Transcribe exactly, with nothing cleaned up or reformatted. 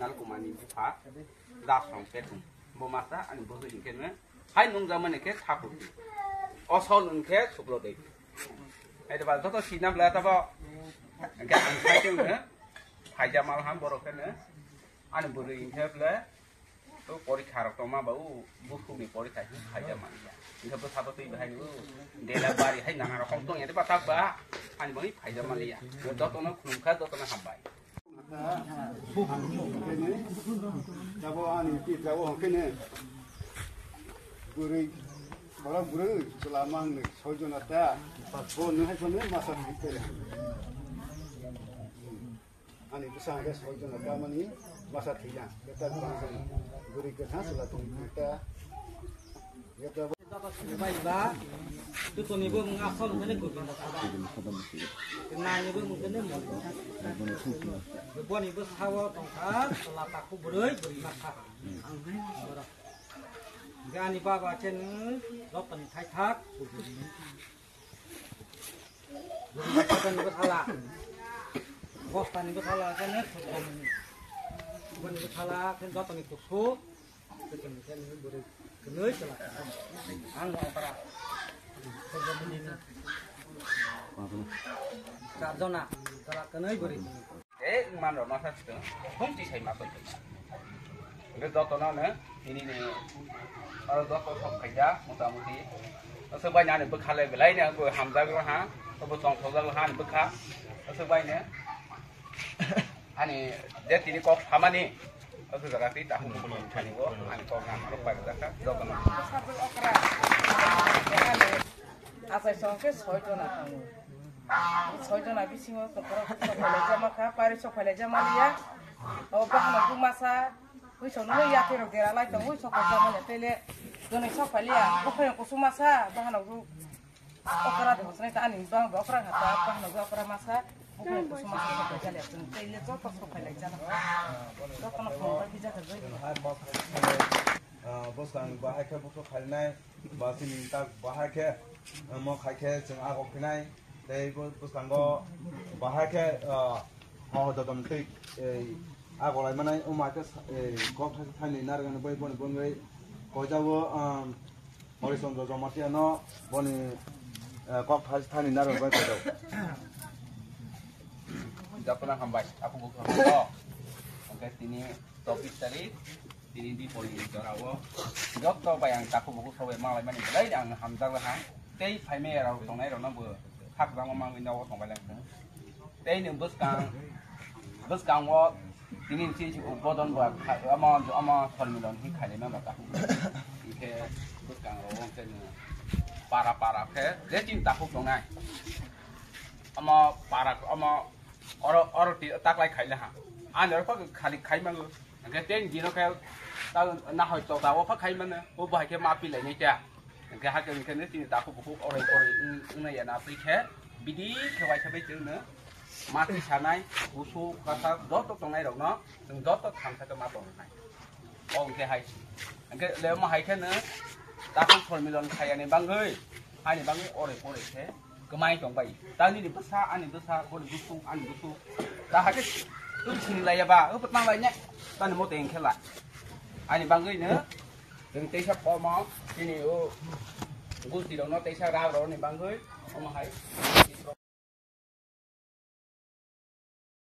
Nalkumani bupha, das rong petung. Bo masa ani bwswk hinkhe no hai nungjakmani khe Sakuti. Osol hinkhe Suklodei. Hai de ba joto sinam le tabo. Hinkhe ang sai tong no. Phaija mal ham borok khe no. Ani bwrwi hinkhe ble. O porikha rok tongma ba o bukhukni porikha hinkhe phaija maliya. Hinkhe bwsabo twi bahai o dela bari hai nana rokom tong ya de ba tak ba. Ani bwrwi phaija maliya. Jotono khulumkha jotono hambai. Jabo ani pi jabo hokene. Gurui, bara gurui, chwla mang ni, soi jona ta. Bo nung hai phone masa thwi kere. Ani bwsa hwnkhe soi jona ta mani masa thwi ya. Keta bang jani. Gurui khe tha chwla tong ta. Keta Joto sini bai ba, jotoni bo mung asol hwnkhe ne Gobindo Sabha. Nai ni bo mung khe ne Moni. Boni bo sawo tongkha, chwla takhuk bwrwi, bwrwi makha. Borok. Hwnkhe ani baba khe no jotoni thaithak, Gobindo. Bwsani bwsala. Bostani bwsala khe ne Sukomoni. Boni bwsala khe jotoni kusu. Kwchwng khe nini bwrwi kwnwi chwla. Ang no opera. Char jona chwla kwnwi bwrwi. Eh, man rok masa chwng. Hum ti sai ma pai. Nge joto no ne, ini ni, aro joto sok khaida, mota moti. Aswk bai nani bwkha le belai ni, bo hamjak lo ha, bo chong thokjak lo ha, ani bwkha. Aswk bai ne, ani je tini kok samani, aswk jaga ti ta hum hum thani bo, ani kok na marok pai jakha, joto no. Asai song khe soi jona thango. Soi jona bisingo tongkhorok sok phailai jama kha, pari sok phailai jama liya. O bahano bu masa, ui sok nung ya khe rok dera lai tong, ui sok phailai jama liya tele. Joni sok phailiya, bukhai kusuma sa, bahano bu okra de hosnai ta ani bang bo okra hata, bahano bu okra masa, bukhai kusuma sa sok phailai jama liya. Tele joto sok phailai jama. Joto no phone bai bija kha joi. Ah, bwskang bahai khe bukhuk khainai. Ba chini tak bahai khe, eh, mo khai khe chwng agok phinai, tei bo bwskango bahai khe, eh, ho jotom twi, eh, agok lai manai, omo hai khe sa-, eh, kok thaisa thaini narwknani bai boni bongwi koijago, um, Hori Chandra Jamatia no boni, eh, kok thaisa thaini narwk bai koijak. Jotono hambai, aku bukhuk hambai. Hwnkhe tini chobbish tarik. Tini di pori jorao joto bai ang takhuk bukhuk sobai malai mani belai ang hamjak laha. Tei phaimaya rok tongnai rokno bo khakjangma mangwi nogo tongbai lang thung. Tei ni bwskang, bwskango tini chini ubodan bo kha-, omo, omo sormilon hi khailai ma ba takhuk. Hwnkhe bwskang rok wngkhe ni para para khe je chini takhuk tongnai. Omo para, omo oro, oro ti taklai khaile ha. Ani oro khali khai mango. Hwnkhe tei dino khe ta nahoi tota o pha khai mano, o bahai khe ma pilai nai ta. Hwnkhe hakhe hwnkhe no chini takhuk bukhuk oroi oroi wng-, wngna ya na twi khe bidi khe waisa bai chwngno ma twi sanai, kusu kasa joto tongnai rokno chwng joto thansa khe ma tongnai. O hwnkhe hai, hwnkhe le ma hai khe no takhuk sormilon khayani bangwi, ani bangwi oroi oroi khe kwmai tong bai. Ta nini bwsa, ani bwsa, boni bwswk, ani bwswk. Ta hakhe twi sini laiya ba, o bwtang lai ne. Tani mote hwnkhe la. Ani bangwi no, chwng teisa komo, chini o gusti rokno teisa rak rokni bangwi, omo hai.